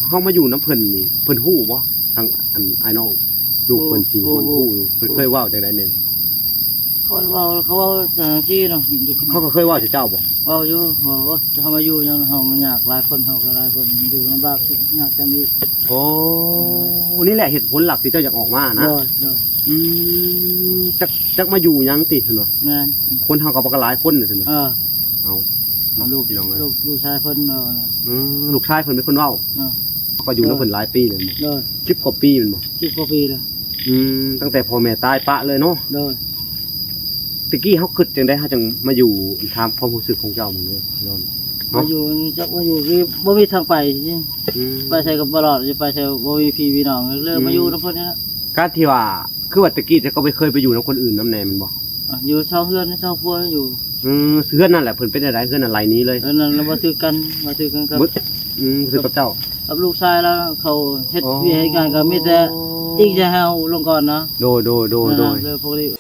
ເຮົາມາຢູ່ນຳເພິ່ນນີ້ ເພິ່ນຮູ້ບໍ່? ທາງອັນອ້າຍນ້ອງລູກເພິ່ນສີ່ຄົນ ໂອ້ ຮູ້ຢູ່. ເພິ່ນເຄີຍເວົ້າຈັ່ງໃດແດ່? ເຂົາເວົ້າ ເຂົາເວົ້າຈັ່ງຊີ້ເນາະ ເຂົາກໍເຄີຍເວົ້າໃສ່ເຈົ້າບໍ່? ເວົ້າຢູ່ ເວົ້າ ໂອ້ຍ ເຮົາມາຢູ່ຫຍັງ ເຮົາມັນຍາກຫຼາຍຄົນ ເຮົາກໍຫຼາຍຄົນ ຢູ່ລຳບາກຍາກກັນອີກ. ໂອ້ ນີ້ແຫຼະເຫດຜົນຫຼັກທີ່ເຈົ້າຢາກອອກມານະ. ໂດຍ ໂດຍ. ອືມ ຈັກ ຈັກມາຢູ່ຫຍັງຕິ ເພິ່ນວ່າ. ແມ່ນ. ຄົນເຮົາກໍບໍ່ກໍຫຼາຍຄົນນີ້ ເອີ ເອົາ ເນາະ ລູກ ພີ່ນ້ອງເອີຍ ລູກ ລູກຊາຍເພິ່ນເວົ້ານະ. ອືມ ລູກຊາຍເພິ່ນເປັນຄົນເວົ້າ. ເອີ ກໍຢູ່ນຳເພິ່ນຫຼາຍປີແລ້ວ. ໂດຍ. ສິບກວ່າປີແມ່ນບໍ່? ສິບກວ່າປີແລ້ວ. ອືມ ຕັ້ງແຕ່ພໍ່ແມ່ຕາຍປະເລີຍເນາະ. ໂດຍ. ແຕ່ກີ້ເຮົາຄິດຈັ່ງໃດ ເຮົາຈັ່ງມາຢູ່ ຖາມຄວາມຮູ້ສຶກຂອງເຈົ້າເບິ່ງເດີ ເນາະ. ມາຢູ່ ຈັກມາຢູ່ຄືບໍ່ມີທາງໄປ. ອືມ ໄປໃສກໍບໍ່ລອດ ຈະໄປໃສບໍ່ມີພີ່ມີນ້ອງ ເລີຍມາຢູ່ນຳເພິ່ນນີ້ລະ. ການທີ່ວ່າ ຄືວ່າແຕ່ກີ້ເຈົ້າກໍໄປ ເຄີຍໄປຢູ່ນຳຄົນອື່ນນຳແດ່ແມ່ນບໍ່? ອ່າ ຢູ່ເຊົ່າເຮືອນເຊົ່າຄົວຢູ່. ອືມ ເຮືອນນັ້ນແຫຼະ ເພິ່ນເປັນຈັ່ງໃດ ເຮືອນອັນໄລນີ້ເລີຍ? ເຮືອນນັ້ນລະບໍ່ຖືກກັນ ບໍ່ຖືກກັນກັບ ອືມ ບໍ່ຖືກກັບເຈົ້າ ກັບລູກຊາຍລາວ ເຂົາເຮັດວຽກເຮັດງານກໍມີແຕ່ອີງຈະເຮົາລົງກ່ອນເນາະ. ໂດຍ ໂດຍ ໂດຍ ໂດຍ.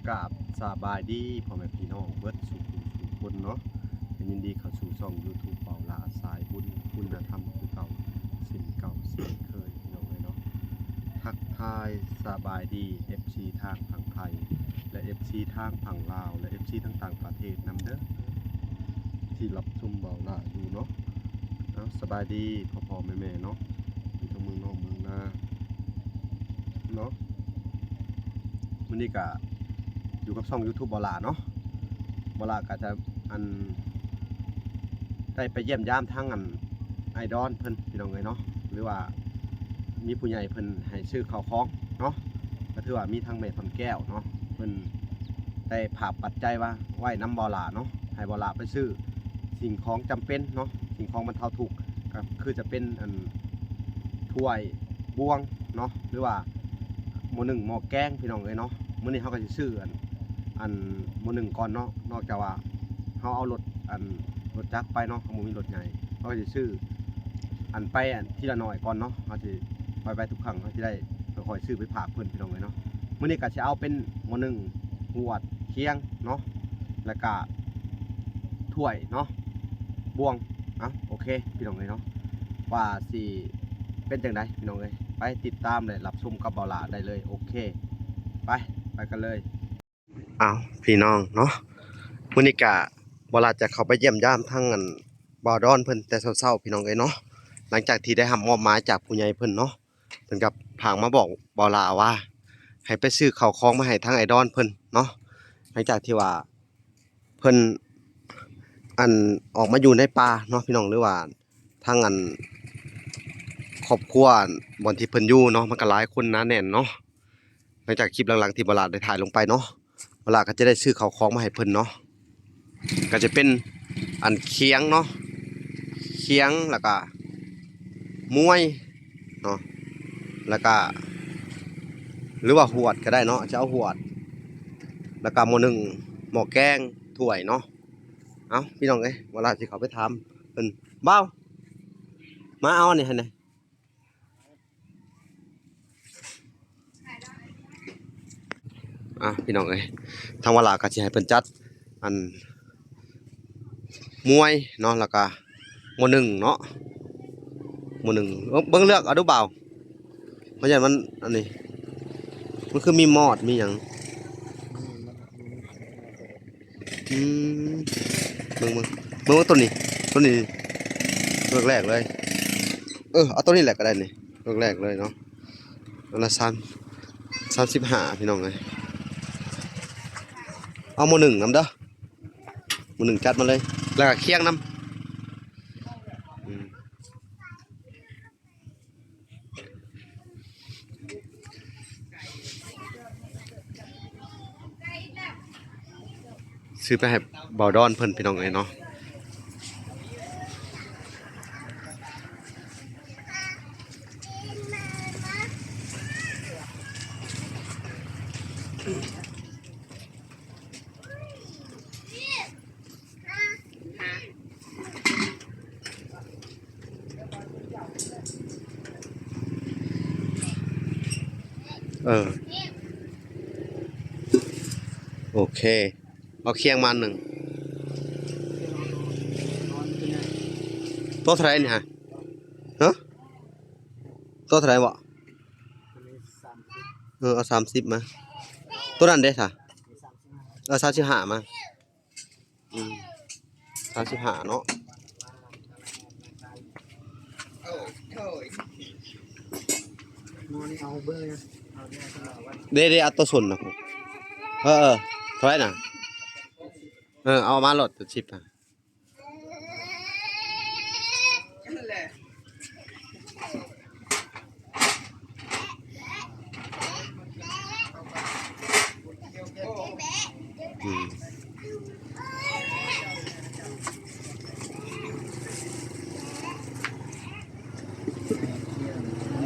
ກາບສະບາຍດີພໍ່ແມ່ພີ່ນ້ອງເບິດສູ່ຜູ້ສູ່ຄົນເນາະ. ຍິນດີເຂົ້າສູ່ຊ່ອງຢູທູບ ເບົາຫຼ້າສາຍບຸນຄຸນນະທຳຄືເກົ່າ ເຊັ່ນເກົ່າເຊັ່ນເຄີຍ ພີ່ນ້ອງເອີຍເນາະ. ທັກທາຍສະບາຍດີເອັຟຊີທາງຝັ່ງໄທ ແລະ ເອັຟຊີທາງຝັ່ງລາວ ແລະ ເອັຟຊີທາງຕ່າງປະເທດນຳເດີ ທີ່ຮັບຊົມເບົາຫຼ້າຢູ່ເນາະ. ເອົາ ສະບາຍດີພໍ່ໆແມ່ໆເນາະ ຢູ່ທັງເມືອງນອກເມືອງນາເນາະ. ມື້ນີ້ກະຢູ່ກັບຊ່ອງຢູທູບເບົາຫຼ້າເນາະ. ເບົາຫຼ້າກະຈະ ອັນ ໄດ້ໄປຢ້ຽມຢາມທາງ ອັນ ອ້າຍດອນເພິ່ນ ພີ່ນ້ອງເອີຍເນາະ ຫຼືວ່າມີຜູ້ໃຫຍ່ເພິ່ນໃຫ້ຊື້ເຂົ້າຂອງເນາະ. ກໍຖືວ່າມີທາງແມ່ຄຳແກ້ວເນາະ ເພິ່ນໄດ້ຝາກປັດໄຈວ່າໄວ້ນຳເບົາຫຼ້າເນາະ ໃຫ້ເບົາຫຼ້າໄປຊື້ສິ່ງຂອງຈຳເປັນເນາະ ສິ່ງຂອງບັນເທົາທຸກ ກໍຄືຈະເປັນ ອັນ ຖ້ວຍ ບ່ວງເນາະ ຫຼືວ່າໝໍ້ໜຶ້ງໝໍ້ແກງ ພີ່ນ້ອງເອີຍເນາະ. ມື້ນີ້ເຮົາກໍຊິຊື້ ອັນ ອັນ ໝໍ້ໜຶ້ງກ່ອນເນາະ. ນອກຈາກວ່າເຮົາເອົາລົດ ອັນ ລົດຈັກໄປເນາະ ເຮົາບໍ່ມີລົດໃຫຍ່ ເຮົາກໍຊິຊື້ ອັນ ໄປ ອັນ ທີລະໜ້ອຍກ່ອນເນາະ. ເຮົາຊິໄປໆທຸກຄັ້ງ ເຮົາຊິໄດ້ຄ່ອຍໆຊື້ໄປຝາກເພິ່ນ ພີ່ນ້ອງເອີຍເນາະ. ມື້ນີ້ກໍຊິເອົາເປັນໝໍ້ໜຶ້ງ ຫວດ ຄຽງເນາະ ແລ້ວກະຖ້ວຍເນາະ ບ່ວງ. ເອົາ ໂອເຄ ພີ່ນ້ອງເອີຍເນາະ ວ່າຊິເປັນຈັ່ງໃດ ພີ່ນ້ອງເອີຍ ໄປຕິດຕາມ ແລະ ຮັບຊົມກັບເບົາຫຼ້າໄດ້ເລີຍ. ໂອເຄ ໄປ ໄປກັນເລີຍ. ເອົາ ພີ່ນ້ອງເນາະ ມື້ນີ້ກະເບົາຫຼ້າຈະເຂົ້າໄປຢ້ຽມຢາມທາງ ອັນ ບ່າວດອນເພິ່ນແຕ່ເຊົ້າໆ ພີ່ນ້ອງເອີຍເນາະ. ຫຼັງຈາກທີ່ໄດ້ຮັບມອບໝາຍຈາກຜູ້ໃຫຍ່ເພິ່ນເນາະ ເພິ່ນກໍຝາກມາບອກເບົາຫຼ້າວ່າ ໃຫ້ໄປຊື້ເຂົ້າຂອງມາໃຫ້ທາງອ້າຍດອນເພິ່ນເນາະ. ຫຼັງຈາກທີ່ວ່າເພິ່ນ ອັນ ອອກມາຢູ່ໃນປ່າເນາະ ພີ່ນ້ອງ ຫຼືວ່າທາງ ອັນ ຄອບຄົວ ອັນ ບ່ອນທີ່ເພິ່ນຢູ່ເນາະ ມັນກໍຫຼາຍຄົນໜາແໜ້ນເນາະ. ຫຼັງຈາກຄລິບຫຼັງໆທີ່ເບົາຫຼ້າໄດ້ຖ່າຍລົງໄປເນາະ ເບົາຫຼ້າກໍຈະໄດ້ຊື້ເຂົ້າຂອງມາໃຫ້ເພິ່ນເນາະ. ກໍຈະເປັນ ອັນ ຄຽງເນາະ ຄຽງ ແລ້ວກະໝວຍເນາະ ແລ້ວກະ ຫຼືວ່າຫວດກໍໄດ້ເນາະ ຈະເອົາຫວດ ແລ້ວກະໝໍ້ໜຶ້ງ ໝໍ້ແກງ ຖ້ວຍເນາະ. ເອົາ ພີ່ນ້ອງເອີຍ ເບົາຫຼ້າຊິເຂົ້າໄປຖາມເພິ່ນ. ບ່າວ ມາເອົາອັນນີ້ໃຫ້ແດ່. ອ່ະ ພີ່ນ້ອງເອີຍ ທາງວາລາກໍຊິໃຫ້ເພິ່ນຈັດ ອັນ ໝວຍເນາະ ແລ້ວກໍໝໍ້ໜຶ້ງເນາະ ໝໍ້ໜຶ້ງ. ເບິ່ງ ເບິ່ງເລືອກເອົາດູບ່າວ ເພາະຢ້ານມັນ ອັນນີ້ ມັນຄືມີມອດມີຫຍັງ. ອືມ ເບິ່ງ ເບິ່ງ ເບິ່ງ ເບິ່ງໂຕນີ້ ໂຕນີ້ ໂຕແລກເລີຍ. ເອີ ເອົາໂຕນີ້ແຫຼະກໍໄດ້ນີ້ ໂຕແລກເລີຍເນາະ. ອັນລະສາມ ສາມສິບຫ້າ ພີ່ນ້ອງເອີຍ. ເອົາໝໍ້ໜຶ້ງນຳເດີ ໝໍ້ໜຶ້ງຈັດມາເລີຍ ແລ້ວກໍຄຽງນຳ. ອືມ ຊື້ໄປໃຫ້ບ່າວດອນເພິ່ນ ພີ່ນ້ອງເອີຍເນາະ. ເອີ ໂອເຄ ເອົາຄຽງມາໜຶ່ງ ໂຕເທົ່າໃດນີ້ຫະ? ຮະ? ໂຕເທົ່າໃດເບາະ? ເອີ ເອົາສາມສິບມາ. ໂຕນັ້ນເດ້ຊະ? ເອີ ສາມສິບຫ້າມາ. ອືມ ສາມສິບຫ້າເນາະ. ເດ້ໆ ເອົາໂຕສົ້ນນະ. ເອີໆ ເທົ່າໃດນະ? ເອີ ເອົາມາໂລດ ເຈັດສິບນະ. ອືມ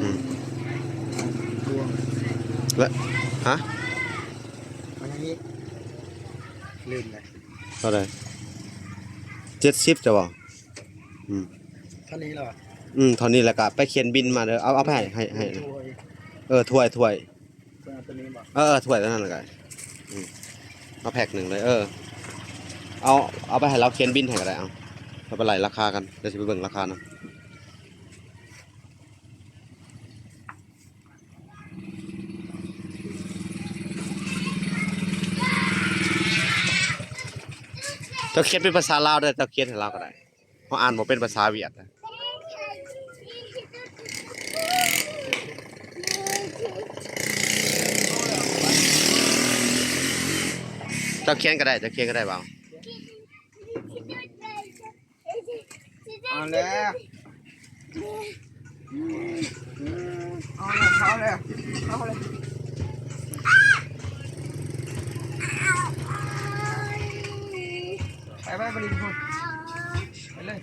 ອືມ ແລະ ຮະ? ເອົາຫຍັງອີກ? ລືມແລ້ວ. ເທົ່າໃດ? ເຈັດສິບ ເຈົ້າເວົ້າ. ອືມ ເທົ່ານີ້ແຫຼະ. ອືມ ເທົ່ານີ້ແລ້ວກະໄປຂຽນບິນມາເດີ. ເອົາ ເອົາໄປໃຫ້ ໃຫ້ ໃຫ້ ຖ້ວຍ ເອີ ຖ້ວຍ ຖ້ວຍ ເພິ່ນເອົາໂຕນີ້ບໍ່? ເອີ ເອີ ຖ້ວຍໂຕນັ້ນແຫຼະກະ ອືມ ເອົາແພັກໜຶ່ງເລີຍ. ເອີ ເອົາ ເອົາໄປໃຫ້ລາວຂຽນບິນໃຫ້ກະໄດ້. ເອົາ ເຮົາໄປໄລ່ລາຄາກັນ ດຽວຊິໄປເບິ່ງລາຄານຳ. ເຈົ້າຂຽນເປັນພາສາລາວເດີ ເຈົ້າຂຽນໃຫ້ລາວກໍໄດ້ ເຮົາອ່ານບໍ່ເປັນພາສາຫວຽດນະ. ເຈົ້າຂຽນກໍໄດ້ ເຈົ້າຂຽນກໍໄດ້ ເວົ້າ. ເອົາແລ້ວ ເອົາແລ້ວ ເອົາແລ້ວ ເອົາແລ້ວ ໄປ ໄປ ໄປຫຼິ້ນພຸ້ນ ໄປເລີຍ.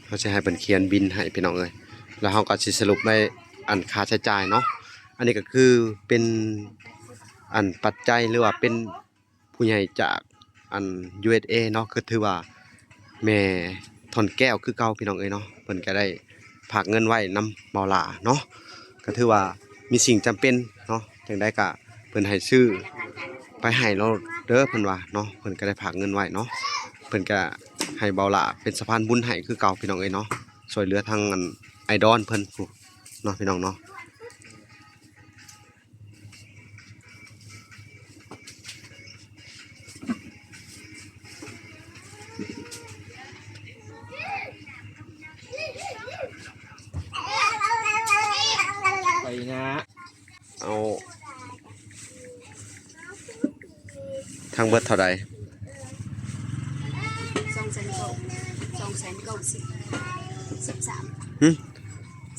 ເຮົາຊິໃຫ້ເພິ່ນຂຽນບິນໃຫ້ພີ່ນ້ອງເອີຍ ແລ້ວເຮົາກໍຊິສະຫຼຸບໃນອັນຄ່າໃຊ້ຈ່າຍເນາະ. ອັນນີ້ກໍຄືເປັນອັນປັດໄຈ ຫຼືວ່າເປັນຜູ້ໃຫຍ່ຈາກອັນ ຢູເອສເອ ເນາະ ກໍຖືວ່າແມ່ທ່ອນແກ້ວຄືເກົ່າພີ່ນ້ອງເອີຍເນາະ. ເພິ່ນກໍໄດ້ຝາກເງິນໄວ້ນຳບ່າວຫຼ້າເນາະ ກໍຖືວ່າມີສິ່ງຈຳເປັນເນາະ ຈັ່ງໃດກໍ ເພິ່ນໃຫ້ຊື້ໄປໃຫ້ໂລດເດີ ເພິ່ນວ່າເນາະ. ເພິ່ນກໍໄດ້ຝາກເງິນໄວ້ເນາະ ເພິ່ນກໍໃຫ້ບ່າວຫຼ້າເປັນສະພານບຸນໃຫ້ຄືເກົ່າພີ່ນ້ອງເອີຍເນາະ ຊ່ວຍເຫຼືອທາງອັນອ້າຍດອນເພິ່ນພຸ້ນເນາະ ພີ່ນ້ອງເນາະ. ໄປນະ. ເອົາ ທັງເບິດເທົ່າໃດ? ສອງແສນເກົ້າ ສອງແສນເກົ້າສິບ ສິບສາມ ຫຶ?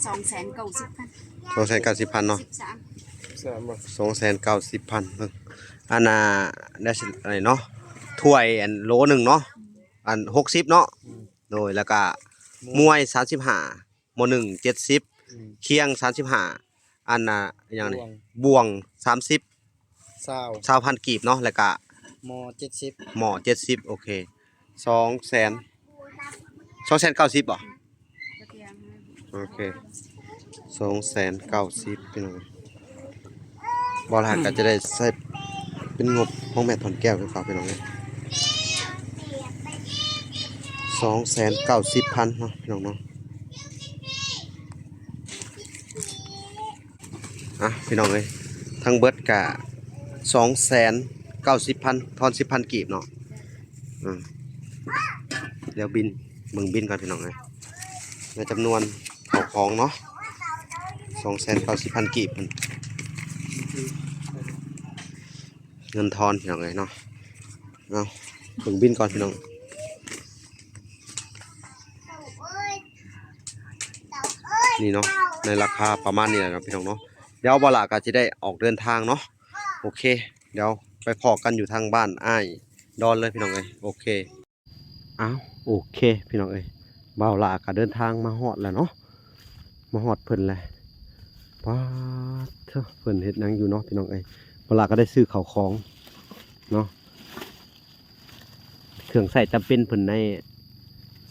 ສອງແສນເກົ້າສິບພັນ ສອງແສນເກົ້າສິບພັນເນາະ ສິບສາມ ສາມບໍ່? ສອງແສນເກົ້າສິບພັນ ເບິ່ງ ອັນນ່າ ໄດ້ອັນນີ້ເນາະ ຖ້ວຍອັນໂລໜຶ່ງເນາະ ອັນຫົກສິບເນາະ ອືມ ໂດຍ ແລ້ວກະ ໝວຍ ໝວຍສາມສິບຫ້າ ໝໍ້ໜຶ່ງເຈັດສິບ ອືມ ຄຽງສາມສິບຫ້າ ອັນນ່າ ຫຍັງນີ້ ບ່ວງ ບ່ວງສາມສິບ ຊາວ ຊາວພັນກີບເນາະ ແລ້ວກະ ໝໍ້ເຈັດສິບ ໝໍ້ເຈັດສິບ ໂອເຄ ສອງແສນ ສອງແສນເກົ້າສິບບໍ່? ໂອເຄ ສອງແສນເກົ້າສິບ ພີ່ນ້ອງ. ບໍ່ຫຼາຍກໍຈະໄດ້ໃຊ້ເປັນງົບຂອງແມ່ທ່ອນແກ້ວຄືເກົ່າ ພີ່ນ້ອງເອີຍ ສອງແສນເກົ້າສິບພັນເນາະ ພີ່ນ້ອງເນາະ. ອ່ະ ພີ່ນ້ອງເອີຍ ທັງເບິດກະສອງແສນເກົ້າສິບພັນ ທອນສິບພັນກີບເນາະ. ອືມ ດຽວບິນ ເບິ່ງບິນກ່ອນ ພີ່ນ້ອງເອີຍ ໃນຈຳນວນເຂົ້າຂອງເນາະ ສອງແສນເກົ້າສິບພັນກີບ ເງິນທອນ ພີ່ນ້ອງເອີຍເນາະ. ເອົາ ເບິ່ງບິນກ່ອນ ພີ່ນ້ອງ. ນີ້ເນາະ ໃນລາຄາປະມານນີ້ແຫຼະເນາະ ພີ່ນ້ອງເນາະ. ດຽວບ່າວຫຼ້າກໍຊິໄດ້ອອກເດີນທາງເນາະ. ໂອເຄ ດຽວໄປພໍ້ກັນຢູ່ທາງບ້ານອ້າຍດອນເລີຍ ພີ່ນ້ອງເອີຍ. ໂອເຄ ອ້າວ ໂອເຄ ພີ່ນ້ອງເອີຍ ບ່າວຫຼ້າກໍເດີນທາງມາຮອດແລ້ວເນາະ ມາຮອດເພິ່ນແລ້ວ. ປາດ ເພິ່ນເຮັດຫຍັງຢູ່ເນາະພີ່ນ້ອງເອີຍ. ເວລາກໍໄດ້ຊື້ເຂົ້າຂອງເນາະ ເຄື່ອງໃຊ້ຈຳເປັນເພິ່ນໃນ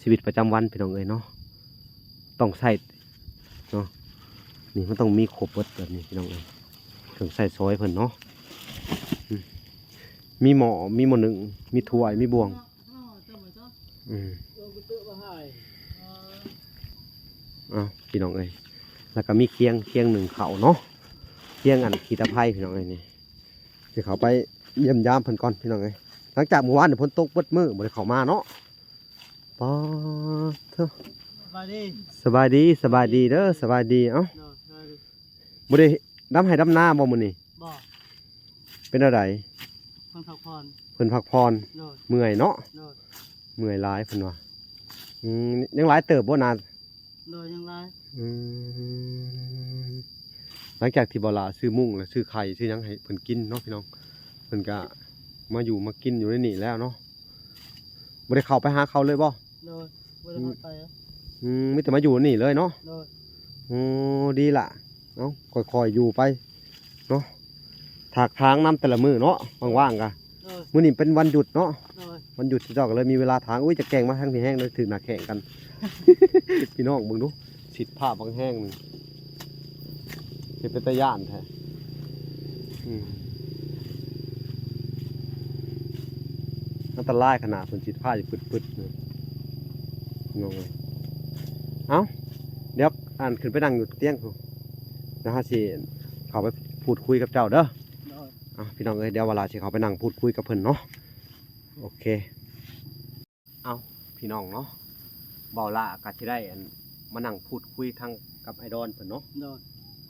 ຊີວິດປະຈຳວັນພີ່ນ້ອງເອີຍເນາະ ຕ້ອງໃຊ້ເນາະ. ນີ້ມັນຕ້ອງມີຄົບເບິດແບບນີ້ພີ່ນ້ອງເອີຍ ເຄື່ອງໃຊ້ສອຍເພິ່ນເນາະ. ອືມ ມີໝໍ້ ມີໝໍ້ໜຶ້ງ ມີຖ້ວຍ ມີບ່ວງ. ອືມ ເອົາພີ່ນ້ອງເອີຍ ແລ້ວກໍມີຄຽງ ຄຽງໜຶ້ງເຂົ້າເນາະ ຄຽງອັນຂີ້ຕະໄພພີ່ນ້ອງເອີຍ. ນີ້ຊິເຂົ້າໄປຢ້ຽມຢາມເພິ່ນກ່ອນພີ່ນ້ອງເອີຍ ຫຼັງຈາກມື້ວານນີ້ຝົນຕົກເບິດມື້ ບໍ່ໄດ້ເຂົ້າມາເນາະ. ປາດໂທ້ ສະບາຍດີ ສະບາຍດີ ສະບາຍດີເດີ ສະບາຍດີ. ເອົ້າ ໂດຍ ສະບາຍດີ. ບໍ່ໄດ້ດຳໄຮ່ດຳນາບໍ່ມື້ນີ້? ບໍ່. ເປັນແນວໃດ? ເພິ່ນພັກຜ່ອນ ເພິ່ນພັກຜ່ອນ. ໂດຍ ເມື່ອຍເນາະ. ໂດຍ ເມື່ອຍຫຼາຍເພິ່ນວ່າ. ອືມ ຍັງຫຼາຍເຕີບບໍ່ນາ? ໂດຍ ຍັງຫຼາຍ. ອືມ ຫຼັງຈາກທີ່ບໍ່ຫຼ້າຊື້ມຸ້ງ ແລະ ຊື້ໄຂ່ ຊື້ຫຍັງໃຫ້ເພິ່ນກິນເນາະພີ່ນ້ອງ ເພິ່ນກະມາຢູ່ມາກິນຢູ່ໃນນີ້ແລ້ວເນາະ. ບໍ່ໄດ້ເຂົ້າໄປຫາເຂົາເລີຍບໍ່? ໂດຍ ບໍ່ໄດ້ເຂົ້າໄປ. ອືມ ມີແຕ່ມາຢູ່ນີ້ເລີຍເນາະ. ໂດຍ ໂອ້ ດີລະ ເອົາ ຄ່ອຍໆຢູ່ໄປເນາະ ຖາກຖາງນຳແຕ່ລະມື້ເນາະ ວ່າງໆກະ. ໂດຍ ມື້ນີ້ເປັນວັນຢຸດເນາະ. ໂດຍ ວັນຢຸດເຂົາເຈົ້າກໍເລີຍມີເວລາຖາງ. ໂອ້ຍ ຈະແກ່ງມາທາງນີ້ແຮງເດີ ຖືກໜ້າແຂ້ງກັນ ພີ່ນ້ອງເບິ່ງດູ ຊິດພາບບັກແຮງໜຶ່ງ ເຮັດເປັນຕາຢ້ານແທ້. ອືມ ອັນຕະລາຍຂະໜາດ ເພິ່ນຊິດພາຢູ່ປຶດໆ ພີ່ນ້ອງເອີຍ. ເອົ້າ ດຽວ ອັນ ຂຶ້ນໄປນັ່ງຢູ່ຕຽງພຸ້ນ ດຽວເຮົາຊິເຂົ້າໄປພູດຄຸຍກັບເຈົ້າເດີ. ໂດຍ ເອົາ ພີ່ນ້ອງເອີຍ ດຽວວາລາຊິເຂົ້າໄປນັ່ງພູດຄຸຍກັບເພິ່ນເນາະ. ໂອເຄ ເອົາ ພີ່ນ້ອງເນາະ ເບົາຫຼ້າກໍຊິໄດ້ ອັນ ມານັ່ງພູດຄຸຍທັງກັບອ້າຍດອນເພິ່ນເນາະ. ໂດຍ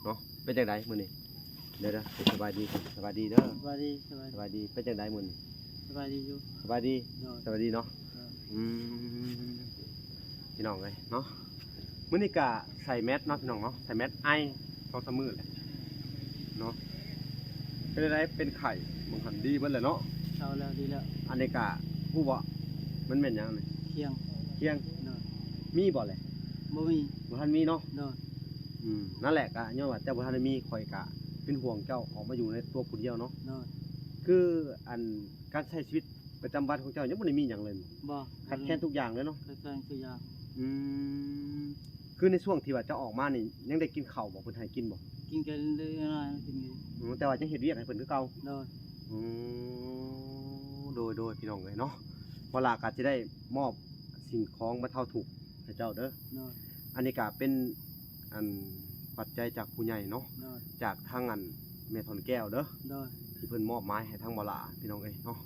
ເນາະ ເປັນຈັ່ງໃດມື້ນີ້? ດຽວໆ ສະບາຍດີ ສະບາຍດີເດີ. ສະບາຍດີ ສະບາຍ ສະບາຍດີ. ເປັນຈັ່ງໃດມື້ນີ້? ສະບາຍດີຢູ່ ສະບາຍດີ. ໂດຍ ສະບາຍດີເນາະ. ໂດຍ ອືມ ພີ່ນ້ອງເອີຍເນາະ ມື້ນີ້ກະໃສ່ແມັດເນາະ ພີ່ນ້ອງເນາະ ໃສ່ແມັດໄອສອງສາມມື້ແຫຼະເນາະ. ເປັນໃດ ເປັນໄຂ້ ເບິ່ງຫັ້ນດີເບິດແລ້ວເນາະ. ເຊົາແລ້ວ ດີແລ້ວ. ອັນນີ້ກະຮູ້ບໍ່ ມັນແມ່ນຫຍັງນີ້? ຄຽງ ຄຽງ. ໂດຍ ມີບໍ່ແຫຼະ? ບໍ່ມີ ບໍ່ທັນມີເນາະ. ໂດຍ ອືມ ນັ້ນແຫຼະ ກະຍ້ອນວ່າເຈົ້າບໍ່ທັນໄດ້ມີ ຂ້ອຍກະເປັນຫ່ວງເຈົ້າອອກມາຢູ່ໃນຕົວຜູ້ດຽວເນາະ. ໂດຍ ຄື ອັນ ການໃຊ້ຊີວິດປະຈຳວັນຂອງເຈົ້າຍັງບໍ່ໄດ້ມີຫຍັງເລີຍ? ບໍ່ ຂາດແຄນທຸກຢ່າງເລີຍເນາະ. ຂາດແຄນທຸກຢ່າງ. ອືມ ຄືໃນຊ່ວງທີ່ວ່າເຈົ້າອອກມານີ້ ຍັງໄດ້ກິນເຂົ້າບໍ່? ເພິ່ນໃຫ້ກິນບໍ່? ກິນກໍເລັກໆນ້ອຍໆ ກິນຢູ່. ອືມ ແຕ່ວ່າຍັງເຮັດວຽກໃຫ້ເພິ່ນຄືເກົ່າ. ໂດຍ ອືມ ໂດຍໆ ພີ່ນ້ອງເອີຍເນາະ ເວລາກໍຊິໄດ້ມອບສິ່ງຂອງບັນເທົາທຸກໃຫ້ເຈົ້າເດີ. ໂດຍ ອັນນີ້ກໍເປັນ ອັນ ປັດໄຈຈາກຜູ້ໃຫຍ່ເນາະ. ໂດຍ ຈາກທາງ ອັນ ແມ່ທອນແກ້ວເດີ. ໂດຍ ທີ່ເພິ່ນມອບໝາຍໃຫ້ທາງບໍ່ຫຼ້າ ພີ່ນ້ອງເອີຍເນາະ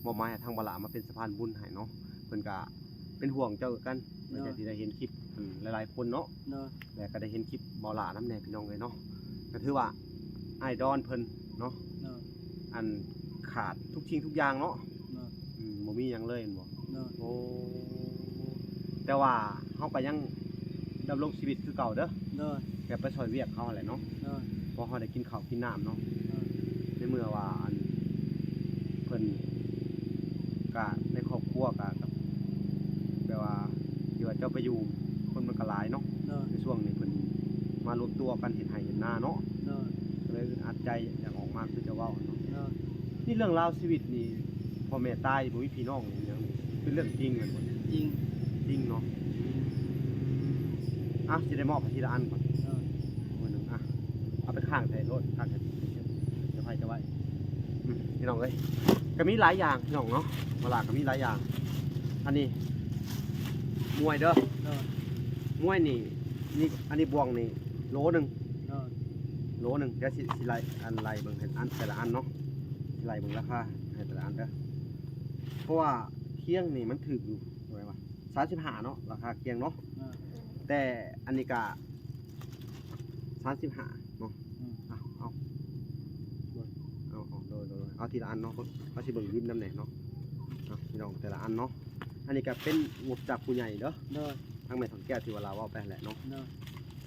ມອບໝາຍໃຫ້ທາງບໍ່ຫຼ້າມາເປັນສະພານບຸນໃຫ້ເນາະ. ເພິ່ນກະເປັນຫ່ວງເຈົ້າຄືກັນ ໂດຍ ຫຼັງຈາກທີ່ໄດ້ເຫັນຄລິບ ອືມ ຫຼາຍໆຄົນເນາະ. ໂດຍ ແລະກະໄດ້ເຫັນຄລິບບໍ່ຫຼ້ານຳແດ່ ພີ່ນ້ອງເອີຍເນາະ. ກະຖືວ່າອ້າຍດອນເພິ່ນເນາະ ໂດຍ ອັນ ຂາດທຸກສິ່ງທຸກຢ່າງເນາະ. ໂດຍ ອືມ ບໍ່ມີຫຍັງເລີຍແມ່ນບໍ່? ໂດຍ ໂອ້ ແຕ່ວ່າເຮົາກໍຍັງດຳລົງຊີວິດຄືເກົ່າເດີ. ໂດຍ ແບບໄປຊ່ອຍວຽກເຮົາຫັ້ນແຫຼະເນາະ. ໂດຍ ພໍເຮົາໄດ້ກິນເຂົ້າກິນນ້ຳເນາະ. ໂດຍ ໃນເມື່ອວ່າ ອັນ ເພິ່ນກະໃນຄອບຄົວກະ ແບບວ່າ ທີ່ວ່າເຈົ້າໄປຢູ່ ຄົນມັນກໍຫຼາຍເນາະ. ໂດຍ ໃນຊ່ວງນີ້ເພິ່ນມາລວມຕົວກັນເຮັດໄຮ່ເຮັດນາເນາະ. ໂດຍ ກໍເລີຍອຶດອັດໃຈ ຢາກອອກມາຄືເຈົ້າເວົ້າເນາະ. ໂດຍ ນີ້ເລື່ອງລາວຊີວິດນີ້ ພໍ່ແມ່ຕາຍ ບໍ່ມີພີ່ນ້ອງອີ່ຫຍັງ ເປັນເລື່ອງຈິງແມ່ນບໍ່? ຈິງ ຈິງເນາະ. ອືມ ອ່ະ ຊິໄດ້ມອບໃຫ້ທີລະອັນກ່ອນ. ໂດຍ ມື້ໜຶ່ງ ອ່ະ ເອົາໄປຄ້າງໃສ່ໂລດ ຄ້າງໃສ່ເກັບໄວ້ ເກັບໄວ້. ອືມ ພີ່ນ້ອງເອີຍ ກໍມີຫຼາຍຢ່າງ ພີ່ນ້ອງເນາະ ເວລາກໍມີຫຼາຍຢ່າງ. ອັນນີ້ໝວຍເດີ. ໂດຍ ໝວຍນີ້ ນີ້ ອັນນີ້ບ່ວງນີ້ໂລໜຶ່ງ. ໂດຍ ໂລໜຶ່ງ ດຽວຊິ ຊິໄລ່ ອັນ ໄລ່ເບິ່ງໃຫ້ອັນ ແຕ່ລະອັນເນາະ ຊິໄລ່ເບິ່ງລາຄາໃຫ້ແຕ່ລະອັນເດີ. ເພາະວ່າຄຽງນີ້ມັນຖືກຢູ່ ເທົ່າໃດວະ ສາມສິບຫ້າເນາະ ລາຄາຄຽງເນາະ. ໂດຍ ແຕ່ອັນນີ້ກະ ສາມສິບຫ້າເນາະ. ອືມ ເອົາ ເອົາ ເອົາ ເອົາ ໂດຍ ໂດຍ ເອົາທີລະອັນເນາະ ເຮົາຊິເບິ່ງວິນນຳແດ່ເນາະ. ເອົາ ພີ່ນ້ອງ ແຕ່ລະອັນເນາະ ອັນນີ້ກໍເປັນງົບຈາກຜູ້ໃຫຍ່ເດີ. ໂດຍ ທາງແມ່ທອງແກ້ວທີ່ວ່າລາວເວົ້າໄປຫັ້ນແຫຼະເນາະ. ໂດຍ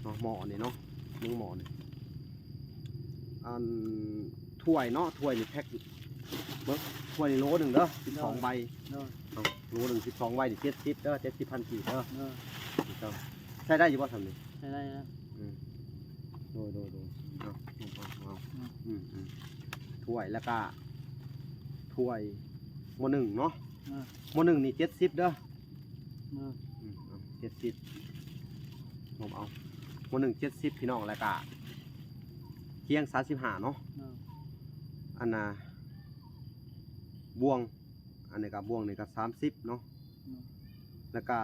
ເນາະ ໝໍ້ນີ້ເນາະ ເບິ່ງໝໍ້ນີ້ ອັນ ຖ້ວຍເນາະ ຖ້ວຍນີ້ແພັກ ເບິ່ງ ຖ້ວຍນີ້ໂລໜຶ່ງເດີ ສິບສອງໃບ. ໂດຍ ເອົາ ໂລໜຶ່ງ ສິບສອງໃບນີ້ ເຈັດສິບເດີ ເຈັດສິບພັນກີບເດີ. ໂດຍ ໃຊ້ໄດ້ຢູ່ບໍ່ຊ່ຳນີ້? ໃຊ້ໄດ້ແລ້ວ. ອືມ ໂດຍ ໂດຍ ໂດຍ ເອົາ ເອົາ ເອົາ ອືມໆ ຖ້ວຍ ແລ້ວກະຖ້ວຍ ມໍໜຶ່ງເນາະ ເອີ ມໍໜຶ່ງນີ້ເຈັດສິບເດີ ເອີ ອືມ ເອົາ ເຈັດສິບ ລົມເອົາ ມໍໜຶ່ງເຈັດສິບ ພີ່ນ້ອງ ແລ້ວກະຄຽງສາມສິບຫ້າເນາະ ເອີ ອັນນ່າ ບ່ວງ ອັນນີ້ກະບ່ວງນີ້ກະສາມສິບເນາະ ເອີ ແລ້ວກະ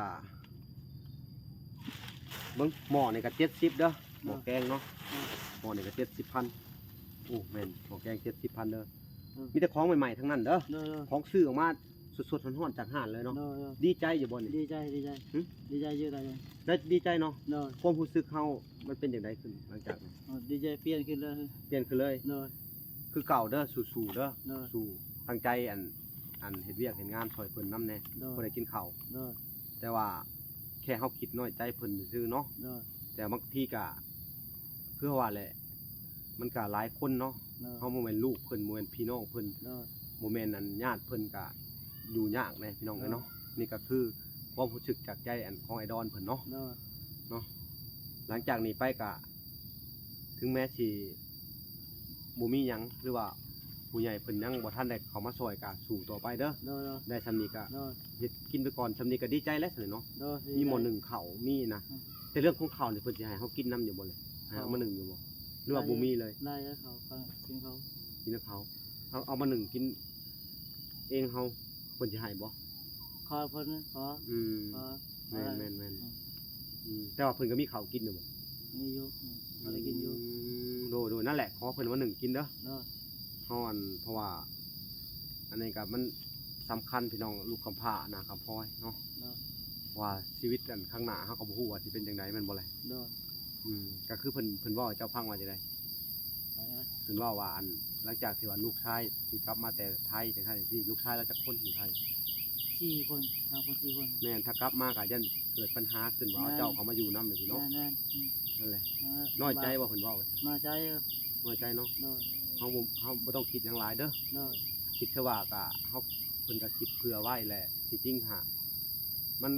ເບິ່ງ ໝໍ້ນີ້ກະເຈັດສິບເດີ ເອີ ໝໍ້ແກງເນາະ ເອີ ໝໍ້ນີ້ກະເຈັດສິບພັນ ໂອ້ ແມ່ນ ໝໍ້ແກງເຈັດສິບພັນເດີ ເອີ ມີແຕ່ຂອງໃໝ່ໆທັງນັ້ນເດີ ເອີ ຂອງຊື້ອອກມາສົດໆຮ້ອນໆຈາກຮ້ານເລີຍເນາະ ເອີ ເອີ ດີໃຈຢູ່ບໍ່ນີ້ ດີໃຈ ດີໃຈ ຫຶ ດີໃຈຢູ່ ໄດ້ ໄດ້ ດີໃຈເນາະ ເອີ ຄວາມຮູ້ສຶກເຮົາມັນເປັນຈັ່ງໃດຂຶ້ນຫຼັງຈາກນີ້ ເອີ ດີໃຈ ປ່ຽນຂຶ້ນເລີຍ ປ່ຽນຂຶ້ນເລີຍ ເອີ ຄືເກົ່າເດີ ສູ້ໆເດີ ເອີ ສູ້ ຕັ້ງໃຈ ອັນ ອັນເຮັດວຽກເຮັດງານຊ່ອຍເພິ່ນນຳແດ່ ເອີ ບໍ່ໄດ້ກິນເຂົ້າ ເອີ ແຕ່ວ່າແຄ່ເຮົາຄິດນ້ອຍໃຈເພິ່ນຊື່ໆເນາະ ເອີ ແຕ່ບາງທີກະ ຄືເຮົາວ່າແຫຼະ ມັນກະຫຼາຍຄົນເນາະ ເອີ ເຮົາບໍ່ແມ່ນລູກເພິ່ນ ບໍ່ແມ່ນພີ່ນ້ອງເພິ່ນ ເອີ ບໍ່ແມ່ນອັນຍາດເພິ່ນ ກະຢູ່ຍາກແດ່ພີ່ນ້ອງເອີຍເນາະ ເອີ ນີ້ກະຄືຄວາມຮູ້ສຶກຈາກໃຈອັນຂອງອ້າຍດອນເພິ່ນເນາະ ເອີ ເນາະ ຫຼັງຈາກນີ້ໄປກະ ເຖິງແມ້ຊິ ບໍ່ມີຫຍັງ ຫຼືວ່າຜູ້ໃຫຍ່ເພິ່ນຍັງບໍ່ທັນໄດ້ເຂົ້າມາຊ່ອຍ ກະສູ້ຕໍ່ໄປເດີ ໂດຍ ໂດຍ ໄດ້ສ່ຳນີ້ກະ ໂດຍ ເຮັດກິນໄປກ່ອນ ສ່ຳນີ້ກະດີໃຈແລ້ວຊັ້ນເນາະ ໂດຍ ມີໝໍ້ໜຶ້ງເຂົ້າ ມີນະ ອືມ ແຕ່ເລື່ອງຂອງເຂົ້ານີ້ ເພິ່ນຊິໃຫ້ເຮົາກິນນຳຢູ່ບໍ່ແຫຼະ ໃຫ້ເອົາມາໜຶ້ງຢູ່ບໍ່ ຫຼືວ່າບໍ່ມີເລີຍ ໄດ້ ໄດ້ ເຂົ້າ ກິນເຂົ້າ ກິນເຂົ້າ ເອົາ ເອົາມາໜຶ້ງກິນເອງເຮົາ ເພິ່ນຊິໃຫ້ບໍ່ ຂໍເພິ່ນ ຂໍ ອືມ ຂໍ ແມ່ນໆໆ ອືມ ອືມ ແຕ່ວ່າເພິ່ນກໍມີເຂົ້າກິນຢູ່ບໍ່ ມີຢູ່ ອືມ ພໍໄດ້ກິນຢູ່ ອືມ ໂດຍໆ ນັ້ນແຫຼະ ຂໍເພິ່ນມາໜຶ້ງກິນເດີ ໂດຍ ເຮົາ ອັນ ເພາະວ່າ ອັນນີ້ກໍມັນສຳຄັນພີ່ນ້ອງ ລູກກຳພ້າໜ້າກຳພ້ອຍເນາະ ໂດຍ ວ່າຊີວິດ ອັນ ຂ້າງໜ້າເຮົາກໍບໍ່ຮູ້ວ່າຊິເປັນຈັ່ງໃດ ແມ່ນບໍ່ແຫຼະ ໂດຍ ອືມ ກໍຄືເພິ່ນ ເພິ່ນເວົ້າໃຫ້ເຈົ້າຟັງວ່າຈັ່ງໃດ ເພິ່ນເວົ້າວ່າ ອັນ ຫຼັງຈາກທີ່ວ່າລູກຊາຍທີ່ກັບມາແຕ່ໄທຈັ່ງຊັ້ນ ທີ່ລູກຊາຍລາວຈັກຄົນຢູ່ໄທ ສີ່ຄົນ ສາມຄົນ ສີ່ຄົນ ແມ່ນ ຖ້າກັບມາກໍຢ້ານເກີດບັນຫາຂຶ້ນວ່າ ແມ່ນ ເອົາເຈົ້າເຂົ້າມາຢູ່ນຳຈັ່ງຊີ້ເນາະ ແມ່ນໆ ອືມ ນັ້ນແຫຼະ ເອີ ນ້ອຍໃຈບໍ່ ເພິ່ນເວົ້າ ນ້ອຍໃຈ ນ້ອຍໃຈເນາະ ໂດຍ ເຮົາບໍ່ ເຮົາບໍ່ຕ້ອງຄິດຫຍັງຫຼາຍເດີ ໂດຍ ຄິດແຕ່ວ່າກໍເຮົາ ເພິ່ນກໍຄິດເຜື່ອໄວ້ແຫຼະ ທີ່ຈິງຫາ ມັນ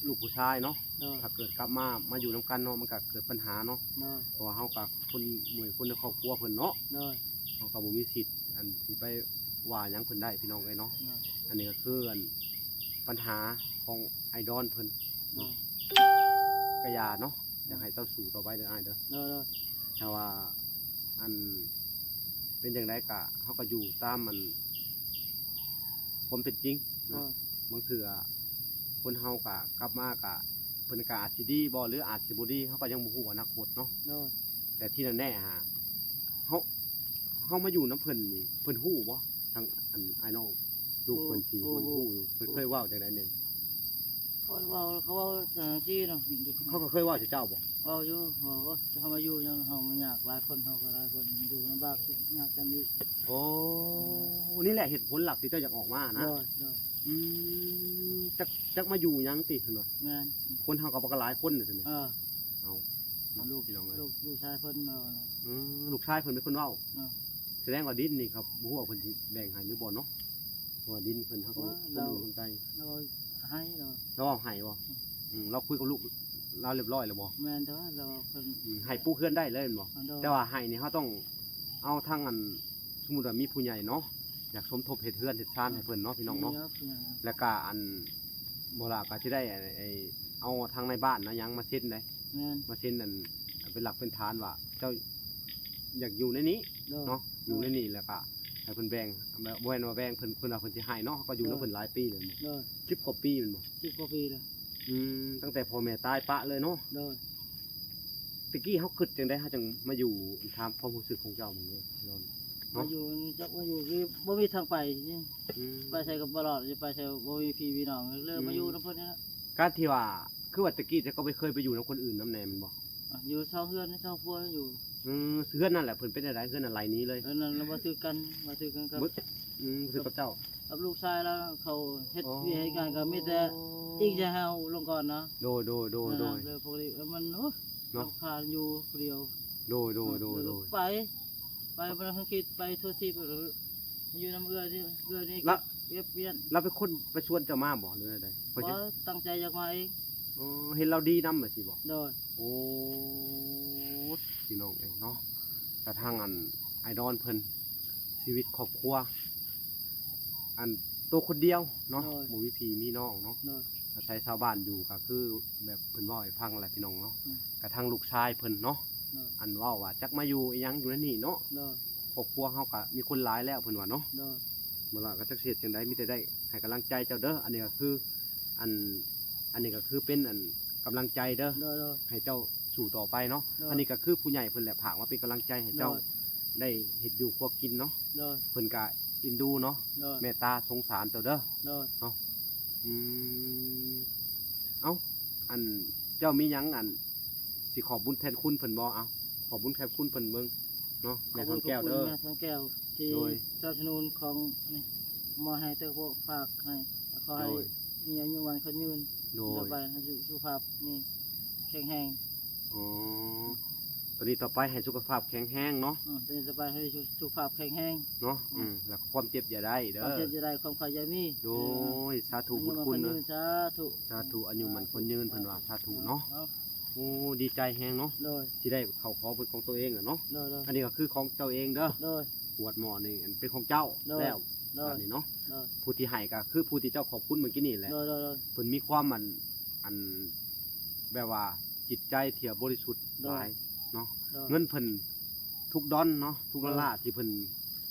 ລູກຜູ້ຊາຍເນາະ ໂດຍ ຖ້າເກີດກັບມາ ມາຢູ່ນຳກັນເນາະ ມັນກໍເກີດບັນຫາເນາະ ໂດຍ ເພາະວ່າເຮົາກໍຄົນ ໝູ່ຄົນໃນຄອບຄົວເພິ່ນເນາະ ໂດຍ ເຮົາກໍບໍ່ມີສິດ ອັນ ຊິໄປວ່າຫຍັງເພິ່ນໄດ້ພີ່ນ້ອງເອີຍເນາະ ໂດຍ ອັນນີ້ກໍຄື ອັນ ບັນຫາຂອງອ້າຍດອນເພິ່ນເນາະ ໂດຍ ກະຢ່າເນາະ ໂດຍ ຢາກໃຫ້ເຈົ້າສູ້ຕໍ່ໄປເດີອ້າຍເດີ ໂດຍ ໂດຍ ຖ້າວ່າ ອັນ ເປັນຈັ່ງໃດກະ ເຮົາກໍຢູ່ຕາມ ອັນ ຄວາມເປັນຈິງເນາະ ໂດຍ ບາງເທື່ອຄົນເຮົາກະກັບມາກະ ເພິ່ນກະອາດຊິດີບໍ່ ຫຼືອາດຊິບໍ່ດີ ເຮົາກໍຍັງບໍ່ຮູ້ອະນາຄົດເນາະ ໂດຍ ແຕ່ທີ່ແນ່ໆຫາ ເຮົາ ເຮົາມາຢູ່ນຳເພິ່ນນີ້ ເພິ່ນຮູ້ບໍ່ ທັງ ອັນ ອ້າຍນ້ອງ ລູກເພິ່ນ ໂອ້ ສີ່ຄົນ ໂອ້ ຮູ້ຢູ່ ເພິ່ນເຄີຍເວົ້າຈັ່ງໃດແດ່ ເຂົາເວົ້າ ເຂົາເວົ້າຈັ່ງຊີ້ເນາະ ເຂົາກໍເຄີຍເວົ້າໃສ່ເຈົ້າບໍ່ ເວົ້າຢູ່ ເວົ້າ ໂອ້ຍ ເຮົາມາຢູ່ຫຍັງ ເຮົາມັນຍາກຫຼາຍຄົນ ເຮົາກໍຫຼາຍຄົນ ຢູ່ລຳບາກຍາກຈັ່ງນີ້ ໂອ້ ເອີ ນີ້ແຫຼະເຫດຜົນຫຼັກທີ່ເຈົ້າຢາກອອກມານະ ໂດຍ ໂດຍ ອືມ ຈັກ ຈັກມາຢູ່ຫຍັງຕິ ເພິ່ນວ່າ ແມ່ນ ຄົນເຮົາກໍບໍ່ກໍຫຼາຍຄົນນີ້ ເອີ ເອົາ ເນາະ ລູກ ພີ່ນ້ອງເອີຍ ລູກ ລູກຊາຍເພິ່ນເວົ້ານະ ອືມ ລູກຊາຍເພິ່ນເປັນຄົນເວົ້າ ເອີ ສະແດງວ່າດິນນີ້ເຂົາບໍ່ຮູ້ວ່າເພິ່ນຊິແບ່ງໃຫ້ຫຼືບໍ່ເນາະ ເພາະວ່າດິນເພິ່ນ ເຮົາກໍບໍ່ຮູ້ ຄົນອື່ນຄົນໄກ ລາວໃຫ້ ລາວ ລາວເວົ້າໃຫ້ບໍ່ ອືມ ອືມ ລາວຄຸຍກັບລູກລາວຮຽບຮ້ອຍແລ້ວບໍ່ ແມ່ນ ແຕ່ວ່າລາວເພິ່ນ ອືມ ໃຫ້ປູກເຮືອນໄດ້ເລີຍແມ່ນບໍ່ ໂດຍ ແຕ່ວ່າໃຫ້ນີ້ເຮົາຕ້ອງເອົາທັງ ອັນ ສົມມຸດວ່າມີຜູ້ໃຫຍ່ເນາະ ຢາກສົມທົບເຮັດເຮືອນເຮັດຊານໃຫ້ເພິ່ນເນາະ ພີ່ນ້ອງເນາະ ແລ້ວກະ ອັນ ບໍ່ລະກະຊິໄດ້ ໄອ້ ເອົາທາງນາຍບ້ານນາຫຍັງມາເຊັນໄດ໋ ແມ່ນ ມາເຊັນ ອັນ ເປັນຫຼັກເປັນຖານວ່າເຈົ້າຢາກຢູ່ໃນນີ້ ໂດຍ ເນາະ ໂດຍ ຢູ່ໃນນີ້ ແລ້ວກະໃຫ້ເພິ່ນແບ່ງ ແບບບໍ່ແມ່ນວ່າແບ່ງ ເພິ່ນ ເພິ່ນວ່າເພິ່ນຊິໃຫ້ເນາະ ເຮົາກໍຢູ່ນຳເພິ່ນ ໂດຍ ຫຼາຍປີແລ້ວ ໂດຍ ສິບກວ່າປີແມ່ນບໍ່ ສິບກວ່າປີແລ້ວ ອືມ ຕັ້ງແຕ່ພໍ່ແມ່ຕາຍປະເລີຍເນາະ ໂດຍ ແຕ່ກີ້ເຮົາຄິດຈັ່ງໃດ ເຮົາຈັ່ງມາຢູ່ ຖາມຄວາມຮູ້ສຶກຂອງເຈົ້າເບິ່ງເດີ ເນາະ ມາຢູ່ ຈັກມາຢູ່ຄືບໍ່ມີທາງໄປ ອືມ ໄປໃສກໍບໍ່ລອດ ຈະໄປໃສບໍ່ມີພີ່ມີນ້ອງ ເລີຍ ອືມ ມາຢູ່ນຳເພິ່ນນີ້ແຫຼະ ການທີ່ວ່າ ຄືວ່າແຕ່ກີ້ເຈົ້າກໍໄປ ເຄີຍໄປຢູ່ນຳຄົນອື່ນນຳແດ່ແມ່ນບໍ່ ອ່າ ຢູ່ເຊົ່າເຮືອນເຊົ່າຄົວຢູ່ ອືມ ເຮືອນນັ້ນແຫຼະ ເພິ່ນເປັນຈັ່ງໃດ ເຮືອນນັ້ນໄລ່ໜີເລີຍ ເຮືອນນັ້ນລະບໍ່ຖືກກັນ ບໍ່ຖືກກັນກັບ ອືມ ບໍ່ຖືກກັບເຈົ້າ ກັບລູກຊາຍລາວ ເຂົາເຮັດ ອໍ ວຽກເຮັດງານກໍມີແຕ່ອີງໃສ່ເຮົາລົງກ່ອນເນາະ ໂດຍໆໆໆ ແລ້ວພໍດີມັນ ໂອ້ ເນາະ ລຳຄານຢູ່ຜູ້ດຽວ ໂດຍໆໆໆ ໄປ ໄປບໍ່ໄດ້ຄິດ ໄປທົ່ວທີບ ມາຢູ່ນຳເອື້ອຍນີ້ ເອື້ອຍນີ້ ລະ ເກັບ ເກັບວຽນ ລະເປັນຄົນໄປຊວນເຈົ້າມາບໍ່ ຫຼືແນວໃດ ບໍ່ ຕັ້ງໃຈຢາກມາເອງ ອໍ ເຫັນລາວດີນຳແບບຊີ້ບໍ່ ໂດຍ ໂອ້ ພີ່ນ້ອງເອີຍເນາະ ກະທາງ ອັນ ອ້າຍດອນເພິ່ນ ຊີວິດຄອບຄົວ ອັນໂຕຄົນດຽວເນາະ ໂດຍ ບໍ່ມີພີ່ມີນ້ອງເນາະ ໂດຍ ອາໄສຊາວບ້ານຢູ່ ກໍຄືແບບເພິ່ນເວົ້າໃຫ້ຟັງແຫຼະພີ່ນ້ອງເນາະ ອືມ ກະທາງລູກຊາຍເພິ່ນເນາະ ໂດຍ ອັນເວົ້າວ່າຈັກມາຢູ່ອີ່ຫຍັງຢູ່ໃນນີ້ເນາະ ໂດຍ ຄອບຄົວເຮົາກະມີຄົນຫຼາຍແລ້ວເພິ່ນວ່າເນາະ ໂດຍ ເມື່ອລະກໍຈັກຊິເຮັດຈັ່ງໃດ ມີແຕ່ໄດ້ໃຫ້ກຳລັງໃຈເຈົ້າເດີ ອັນນີ້ກໍຄື ອັນ ອັນນີ້ກໍຄືເປັນ ອັນ ກຳລັງໃຈເດີ ໂດຍ ໂດຍ ໃຫ້ເຈົ້າສູ້ຕໍ່ໄປເນາະ ໂດຍ ອັນນີ້ກໍຄືຜູ້ໃຫຍ່ເພິ່ນແຫຼະ ຝາກມາເປັນກຳລັງໃຈໃຫ້ເຈົ້າ ໂດຍ ໄດ້ເຮັດຢູ່ຄົວກິນເນາະ ໂດຍ ເພິ່ນກະເອັນດູເນາະ ໂດຍ ເມດຕາສົງສານເຈົ້າເດີ ໂດຍ ເນາະ ອືມ ເອົ້າ ອັນ ເຈົ້າມີຫຍັງ ອັນ ຊິຂອບບຸນແທນຄຸນເພິ່ນບໍ່? ເອົາ ຂອບບຸນແທນຄຸນເພິ່ນເບິ່ງເນາະ ແມ່ທອນແກ້ວເດີ ຂອບຄຸນແມ່ທອນແກ້ວທີ່ ໂດຍ ສະໜັບສະໜູນຂອງ ອັນນີ້ ມອບໃຫ້ ແຕ່ພວກຝາກໃຫ້ ຂໍໃຫ້ ໂດຍ ມີອາຍຸໝັ້ນຂວັນຍືນ ໂດຍ ຕໍ່ໄປໃຫ້ສຸຂະພາບມີແຂງແຮງ ອໍ ຕອນນີ້ຕໍ່ໄປໃຫ້ສຸຂະພາບແຂງແຮງເນາະ ອືມ ຕອນນີ້ຕໍ່ໄປໃຫ້ສຸຂະພາບແຂງແຮງເນາະ ອືມ ອືມ ແລ້ວຄວາມເຈັບຢ່າໄດ້ເດີ ຄວາມເຈັບຢ່າໄດ້ ຄວາມໄຂ້ຢ່າມີ ໂດຍ ສາທຸ ອາຍຸໝັ້ນຂວັນຍືນ ສາທຸ ສາທຸ ອາຍຸໝັ້ນຂວັນຍືນ ເພິ່ນວ່າ ສາທຸເນາະ ເອົາ ໂອ້ ດີໃຈແຮງເນາະ ໂດຍ ທີ່ໄດ້ເຂົ້າຂອງເປັນຂອງຕົວເອງແຫຼະເນາະ ໂດຍ ໂດຍ ອັນນີ້ກໍຄືຂອງເຈົ້າເອງເດີ ໂດຍ ຂວດໝໍ້ນີ້ ອັນ ເປັນຂອງເຈົ້າ ໂດຍ ແລ້ວ ໂດຍ ບາດນີ້ເນາະ ໂດຍ ຜູ້ທີ່ໃຫ້ກໍຄືຜູ້ທີ່ເຈົ້າຂອບຄຸນເມື່ອກີ້ນີ້ແຫຼະ ໂດຍ ໂດຍ ໂດຍ ເພິ່ນມີຄວາມ ອັນ ອັນ ແບບວ່າຈິດໃຈທີ່ບໍລິສຸດ ໂດຍ ຫຼາຍເນາະ ໂດຍ ເງິນເພິ່ນທຸກດອນເນາະ ທຸກ ໂດຍ ດອນລາທີ່ເພິ່ນ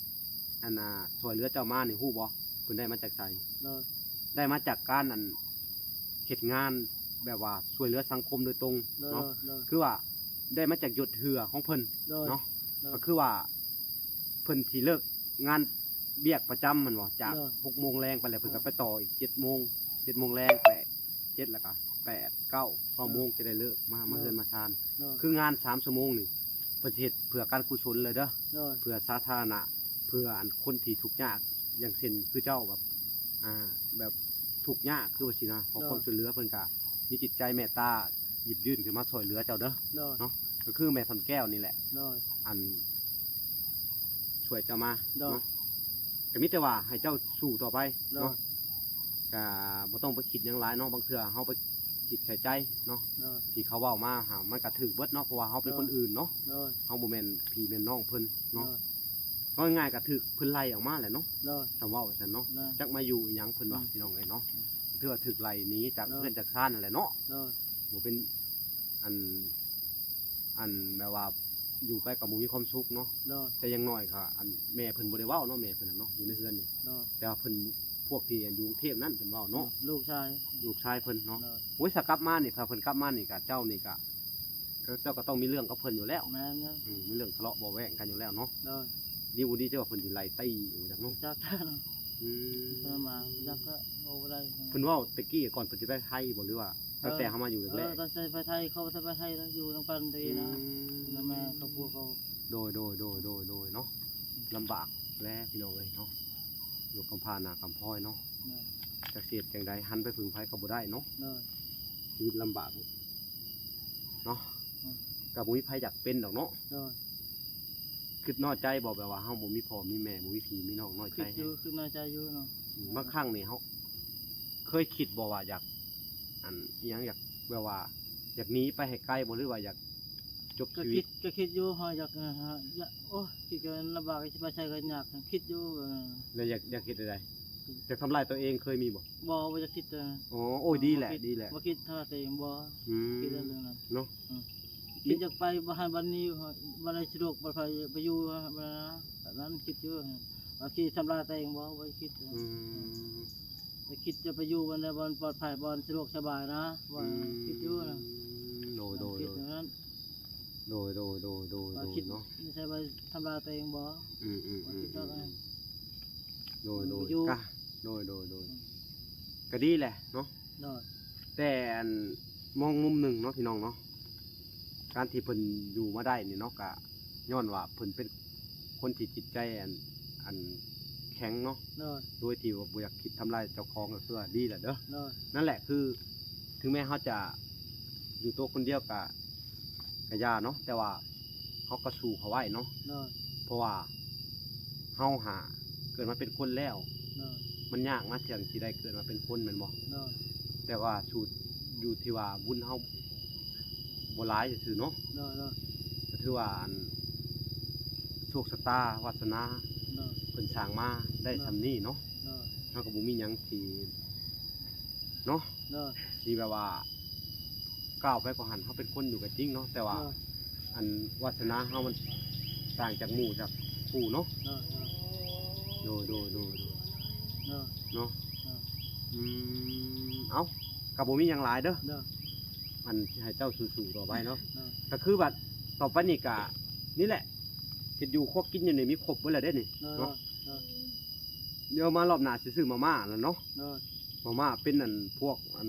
ອັນ ອ່າ ຊ່ວຍເຫຼືອເຈົ້າມານີ້ ຮູ້ບໍ່ ເພິ່ນໄດ້ມາຈາກໃສ? ໂດຍ ໄດ້ມາຈາກການ ອັນ ເຮັດງານແບບວ່າຊ່ວຍເຫຼືອສັງຄົມໂດຍຕົງ ໂດຍ ເນາະ ໂດຍ ຄືວ່າໄດ້ມາຈາກຢົດເຫື່ອຂອງເພິ່ນ ໂດຍ ເນາະ ໂດຍ ກໍຄືວ່າເພິ່ນທີ່ເລີກງານວຽກປະຈຳແມ່ນບໍ່ ຈາກ ໂດຍ ຫົກໂມງແລງໄປແລ້ວ ເພິ່ນກໍ ໂດຍ ໄປຕໍ່ອີກເຈັດໂມງ ເຈັດໂມງແລງ ແປດ ເຈັດ ແລ້ວກໍແປດ ເກົ້າ ເກົ້າໂມງ ໂດຍ ຈະໄດ້ເລີກ ມາ ມາເຮືອນມາຊານ ໂດຍ ຄືງານສາມຊົ່ວໂມງນີ້ ເພິ່ນຊິເຮັດເພື່ອການກຸສົນເລີຍເດີ ໂດຍ ເພື່ອສາທາລະນະ ເພື່ອອັນຄົນທີ່ທຸກຍາກ ຢ່າງເຊັ່ນຄືເຈົ້າແບບ ອ່າ ແບບທຸກຍາກຄືວ່າຊີ້ນະ ຂໍຄວາມ ໂດຍ ຊ່ວຍເຫຼືອ ເພິ່ນກະມີຈິດໃຈເມດຕາຢິບຍື່ນຂຶ້ນມາຊ່ວຍເຫຼືອເຈົ້າເດີ ໂດຍ ເນາະ ກໍຄືແມ່ທອນແກ້ວນີ້ແຫຼະ ໂດຍ ອັນ ຊ່ວຍເຈົ້າມາ ໂດຍ ເນາະ ກໍມີແຕ່ວ່າໃຫ້ເຈົ້າສູ້ຕໍ່ໄປ ໂດຍ ເນາະ ກະບໍ່ຕ້ອງໄປຄິດຫຍັງຫຼາຍເນາະ ບາງເທື່ອເຮົາໄປຄິດໃສ່ໃຈເນາະ ໂດຍ ທີ່ເຂົາເວົ້າມາຫາ ມັນກະຖືກເບິດເນາະ ເພາະວ່າເຮົາເປັນ ໂດຍ ຄົນອື່ນເນາະ ໂດຍ ເຮົາບໍ່ແມ່ນພີ່ແມ່ນນ້ອງເພິ່ນເນາະ ໂດຍ ເວົ້າງ່າຍໆ ກະຖືກເພິ່ນໄລ່ອອກມາແຫຼະເນາະ ໂດຍ ຄຳເວົ້າວ່າຊັ້ນເນາະ ໂດຍ ຈັກມາຢູ່ອີ່ຫຍັງເພິ່ນວ່າ ອືມ ພີ່ນ້ອງເອີຍເນາະ ອືມ ຖືວ່າຖືກໄລ່ໜີຈາກ ໂດຍ ເຮືອນຈາກຊານຫັ້ນແຫຼະເນາະ ໂດຍ ບໍ່ເປັນ ອັນ ອັນແບບວ່າຢູ່ໄປກໍບໍ່ມີຄວາມສຸກເນາະ ໂດຍ ແຕ່ຢ່າງໜ້ອຍກໍ ອັນ ແມ່ເພິ່ນບໍ່ໄດ້ເວົ້າເນາະ ແມ່ເພິ່ນນະເນາະ ຢູ່ໃນເຮືອນນີ້ ໂດຍ ແຕ່ວ່າເພິ່ນ ພວກທີ່ ອັນ ຢູ່ກຸງເທບນັ້ນເພິ່ນເວົ້າເນາະ ໂດຍ ລູກຊາຍ ລູກຊາຍເພິ່ນເນາະ ໂດຍ ໂອ້ຍ ຖ້າກັບມານີ້ ຖ້າເພິ່ນກັບມານີ້ກໍ ເຈົ້ານີ້ກໍ ເຈົ້າ ເຈົ້າກໍຕ້ອງມີເລື່ອງກັບເພິ່ນຢູ່ແລ້ວ ແມ່ນ ອືມ ມີເລື່ອງທະເລາະເບາະແວ້ງກັນຢູ່ແລ້ວເນາະ ໂດຍ ດີບໍ່ດີ ເຈົ້າວ່າເພິ່ນຊິໄລ່ຕີບໍ່ຈັກເນາະ ຈັກ ອືມ ເພິ່ນມາຈັກກໍເວົ້າບໍ່ໄດ້ ເພິ່ນເວົ້າແຕ່ກີ້ກ່ອນເພິ່ນຊິໄປໄທບໍ່ ຫຼືວ່າ ເອີ ຕັ້ງແຕ່ເຮົາມາຢູ່ແລກໆ ເອີ ຕັ້ງແຕ່ໄປໄທ ເຂົາໄປໄທແລ້ວ ຢູ່ນຳກັນແຕ່ກີ້ນະ ອືມ ນຳແມ່ຄອບຄົວເຂົາ ໂດຍ ໂດຍ ໂດຍ ໂດຍ ໂດຍເນາະ ອືມ ລຳບາກແຫຼະພີ່ນ້ອງເອີຍເນາະ ຢູ່ກຳພ້າໜ້າກຳພອຍເນາະ ໂດຍ ຈັກຊິເຮັດຈັ່ງໃດ ຫັນໄປເພິ່ງໃຜກໍບໍ່ໄດ້ເນາະ ໂດຍ ຊີວິດລຳບາກເນາະ ອືມ ກໍບໍ່ມີໃຜຢາກເປັນດອກເນາະ ໂດຍ ຄິດນ້ອຍໃຈບໍ່ ແບບວ່າເຮົາບໍ່ມີພໍ່ມີແມ່ ບໍ່ມີພີ່ມີນ້ອງ ນ້ອຍໃຈ ຄິດຢູ່ ແຮງ ຄິດນ້ອຍໃຈຢູ່ເນາະ ອືມ ບາງຄັ້ງນີ້ເຮົາເຄີຍຄິດບໍ່ວ່າຢາກ ອັນ ອີ່ຫຍັງ ຢາກ ແບບວ່າຢາກໜີໄປໃຫ້ໄກບໍ່ ຫຼືວ່າຢາກຈົບຊີວິດ? ກໍຄິດ ກໍຄິດຢູ່ ເຮົາຢາກ ເອີ ຢາກ ໂອ້ຍ ຄິດກໍລຳບາກ ຊິໄປໃສກໍຍາກ ຄິດຢູ່ ເອີ ແລ້ວຢາກ ຢາກເຮັດແນວໃດ? ຢາກທຳລາຍຕົວເອງ ເຄີຍມີບໍ່? ບໍ່ ບໍ່ຢາກຄິດເລີຍ ອໍ ໂອ້ຍ ບໍ່ ບໍ່ ດີແຫຼະ ຄິດ ດີແຫຼະ ບໍ່ຄິດທາງຕົວເອງ ບໍ່ ອືມ ຄິດເລື່ອງນັ້ນ ເນາະ ອືມ ຄິດຢາກໄປບ້ານ ບ້ານນີ້ ບ້ານໃດສະດວກປອດໄພ ໄປຢູ່ ແບບນັ້ນ ຄິດຢູ່ ວ່າຊິທຳລາຍຕົວເອງບໍ່ ບໍ່ຄິດ ອືມ ແຕ່ຄິດຈະໄປຢູ່ບ່ອນໃດ ບ່ອນປອດໄພ ບ່ອນສະດວກສະບາຍນະ ວ່າ ອືມ ຄິດຢູ່ນະ ໂດຍ ໂດຍ ຄິດ ໂດຍ ແນວນັ້ນ ໂດຍ ໂດຍ ໂດຍ ໂດຍ ວ່າຄິດ ເນາະ ໃສ່ວ່າທຳລາຍຕົວເອງບໍ່ ອືມ ອືມ ວ່າ ອືມ ຄິດ ອືມ ເນາະ ອືມ ໂດຍ ໂດຍ ກໍ ໂດຍ ໂດຍ ໂດຍ ອືມ ກໍດີແຫຼະເນາະ ໂດຍ ແຕ່ອັນ ມອງມຸມໜຶ່ງເນາະ ພີ່ນ້ອງເນາະ ການທີ່ເພິ່ນຢູ່ມາໄດ້ນີ້ເນາະ ກະຍ້ອນວ່າເພິ່ນເປັນຄົນທີ່ຈິດໃຈ ອັນ ອັນແຂງເນາະ ໂດຍ ໂດຍທີ່ວ່າບໍ່ຢາກຄິດທຳລາຍເຈົ້າຂອງ ກໍຄືວ່າດີແຫຼະເດີ ໂດຍ ນັ້ນແຫຼະ ຄື ເຖິງແມ້ເຮົາຈະຢູ່ໂຕຄົນດຽວກະ ກະຢ່າເນາະ ແຕ່ວ່າເຮົາກໍສູ້ເຂົາໄວ້ເນາະ ໂດຍ ເພາະວ່າເຮົາຫາເກີດມາເປັນຄົນແລ້ວ ໂດຍ ມັນຍາກນະ ທີ່ຊິໄດ້ເກີດມາເປັນຄົນແມ່ນບໍ່? ໂດຍ ແຕ່ວ່າສູ້ຢູ່ທີ່ວ່າບຸນເຮົາບໍ່ຫຼາຍຊື່ໆເນາະ ໂດຍ ໂດຍ ກໍຖືວ່າອັນ ໂຊກຊະຕາວາດສະໜາ ໂດຍ ເພິ່ນສ້າງມາໄດ້ ໂດຍ ສ່ຳນີ້ເນາະ ໂດຍ ເຮົາກໍບໍ່ມີຫຍັງທີ່ ເນາະ ໂດຍ ທີ່ແບບວ່າກ້າວໄປກວ່າຫັ້ນ ເຮົາເປັນຄົນຢູ່ກໍຈິງເນາະ ແຕ່ວ່າ ໂດຍ ອັນວາດສະໜາເຮົາມັນຕ່າງຈາກໝູ່ຈາກຄູ່ເນາະ ໂດຍ ໂດຍ ໂດຍ ໂດຍ ໂດຍ ໂດຍ ໂດຍ ເນາະ ໂດຍ ອືມ ເອົ້າ ກໍບໍ່ມີຫຍັງຫຼາຍເດີ ໂດຍ ອັນຊິໃຫ້ເຈົ້າສູ້ໆຕໍ່ໄປເນາະ ໂດຍ ກໍຄືວ່າຕໍ່ໄປນີ້ກໍນີ້ແຫຼະ ເຮັດຢູ່ຄົວກິນຢູ່ນີ້ມີຄົບເບິດແລ້ວເດ້ນີ້ ໂດຍ ເນາະ ໂດຍ ດຽວມາລອບໜ້າຊິຊື້ມາມ່າແລ້ວເນາະ ໂດຍ ມາມ່າເປັນອັນພວກອັນ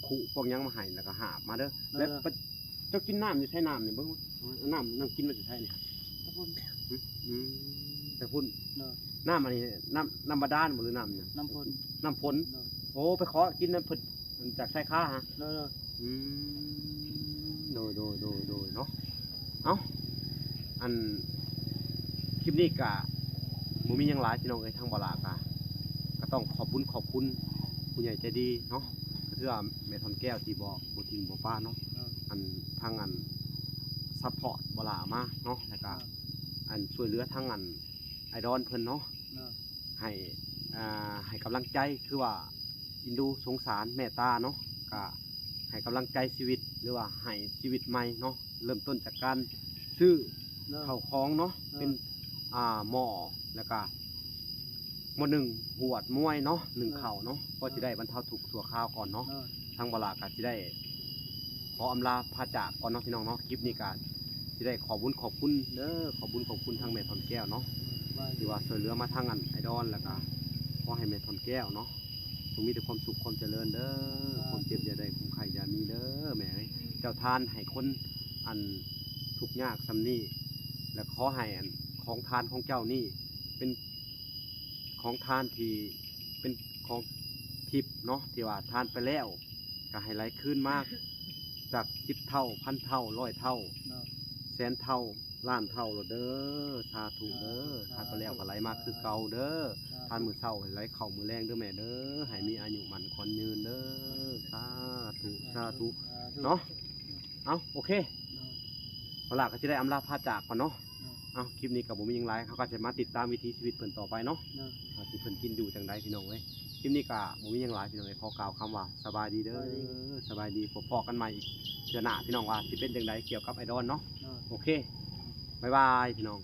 ຄຸພວກຫຍັງມາໃຫ້ ແລ້ວກໍຫາບມາເດີ ໂດຍ ແລ້ວເຈົ້າກິນນ້ຳຢູ່ໃສ ນ້ຳນີ້ເບິ່ງ ນ້ຳ ນ້ຳກິນມາແຕ່ໃສນີ້ ຕະພຸ້ນ ຫຶ ອືມ ແຕ່ພຸ້ນ ໂດຍ ນ້ຳອັນນີ້ ນ້ຳ ນ້ຳບາດານບໍ່ ຫຼືນ້ຳຫຍັງ ນ້ຳຝົນ ນ້ຳຝົນ ໂດຍ ໂອ້ ໄປຂໍກິນນຳເພິ່ນຈາກຊາຍຄາຫະ ໂດຍ ໂດຍ ອືມ ໂດຍ ໂດຍ ໂດຍ ໂດຍ ເນາະ ເອົ້າ ອັນ ຄລິບນີ້ກະບໍ່ມີຫຍັງຫຼາຍພີ່ນ້ອງເອີຍ ທາງບ່າວຫຼ້າກະ ກະຕ້ອງຂອບບຸນຂອບຄຸນຜູ້ໃຫຍ່ໃຈດີເນາະ ກະຖືວ່າແມ່ທອນແກ້ວທີ່ບໍ່ ບໍ່ຖິ້ມບໍ່ປະເນາະ ເອີ ອັນ ທາງອັນ ຊັບພອດບ່າວຫຼ້າມາເນາະ ແລ້ວກະ ເອີ ອັນ ຊ່ວຍເຫຼືອທາງອັນ ອ້າຍດອນເພິ່ນເນາະ ເອີ ໃຫ້ ອ່າ ໃຫ້ກຳລັງໃຈ ຄືວ່າ ເອັນດູ ສົງສານ ເມດຕາເນາະ ກະໃຫ້ກຳລັງໃຈຊີວິດ ຫຼືວ່າໃຫ້ຊີວິດໃໝ່ເນາະ ເລີ່ມຕົ້ນຈາກການຊື້ ເອີ ເຂົ້າຂອງເນາະ ເອີ ເປັນ ອ່າ ໝໍ້ ແລ້ວກະໝໍ້ໜຶ້ງ ຫວດ ມວຍເນາະ ໜຶ້ງ ເອີ ເຂົ້າເນາະ ພໍ ເອີ ຊິໄດ້ບັນເທົາທຸກຊົ່ວຄາວກ່ອນເນາະ ເອີ ທາງບ່າວຫຼ້າກະຊິໄດ້ຂໍອຳລາພາຈາກກ່ອນເນາະ ພີ່ນ້ອງເນາະ ຄລິບນີ້ກະຊິໄດ້ຂອບບຸນຂອບຄຸນເດີ ຂອບບຸນຂອບຄຸນທາງແມ່ທອນແກ້ວເນາະ ເອີ ທີ່ວ່າຊ່ວຍເຫຼືອມາທາງອັນ ອ້າຍດອນ ແລ້ວກະຂໍໃຫ້ແມ່ທອນແກ້ວເນາະ ຈົ່ງມີແຕ່ຄວາມສຸກຄວາມຈະເລີນເດີ ສາທຸ ຄວາມເຈັບຢ່າໄດ້ ຄວາມໄຂ້ຢ່າມີເດີແມ່ເອີຍ ເຈົ້າທານໃຫ້ຄົນອັນທຸກຍາກສ່ຳນີ້ ແລະ ຂໍໃຫ້ອັນຂອງທານຂອງເຈົ້ານີ້ເປັນຂອງທານທີ່ເປັນຂອງທິບເນາະ ທີ່ວ່າທານໄປແລ້ວ ກໍໃຫ້ໄຫຼຄືນມາຈັກສິບເທົ່າ ພັນເທົ່າ ຮ້ອຍເທົ່າ ເນາະ ແສນເທົ່າ ລ້ານເທົ່າໂລດເດີ ສາທຸເດີ ສາທຸ ທານໄປແລ້ວກໍໄຫຼມາຄືເກົ່າເດີ ສາທຸ ທານມື້ເຊົ້າໃຫ້ໄຫຼເຂົ້າມື້ແລງເດີແມ່ເດີ ໃຫ້ມີອາຍຸໝັ້ນຂວັນຍືນເດີ ສາທຸ ສາທຸ ສາທຸ ເນາະ ເອົາ ໂອເຄ ເນາະ ບ່າວຫຼ້າກໍຊິໄດ້ອຳລາພາຈາກກ່ອນເນາະ ເນາະ ເອົາ ຄລິບນີ້ກໍບໍ່ມີຫຍັງຫຼາຍ ເຮົາກໍຈະມາຕິດຕາມວິຖີຊີວິດເພິ່ນຕໍ່ໄປເນາະ ເນາະ ວ່າຊິເພິ່ນກິນຢູ່ຈັ່ງໃດພີ່ນ້ອງເອີຍ ຄລິບນີ້ກໍບໍ່ມີຫຍັງຫຼາຍພີ່ນ້ອງເອີຍ ຂໍກ່າວຄຳວ່າສະບາຍດີເດີ ສະບາຍດີ ສະບາຍດີ ພໍ້ໆກັນໃໝ່ອີກເທື່ອໜ້າພີ່ນ້ອງ ວ່າຊິເປັນຈັ່ງໃດກ່ຽວກັບອ້າຍດອນເນາະ ເນາະ ໂອເຄ ບາຍບາຍພີ່ນ້ອງ.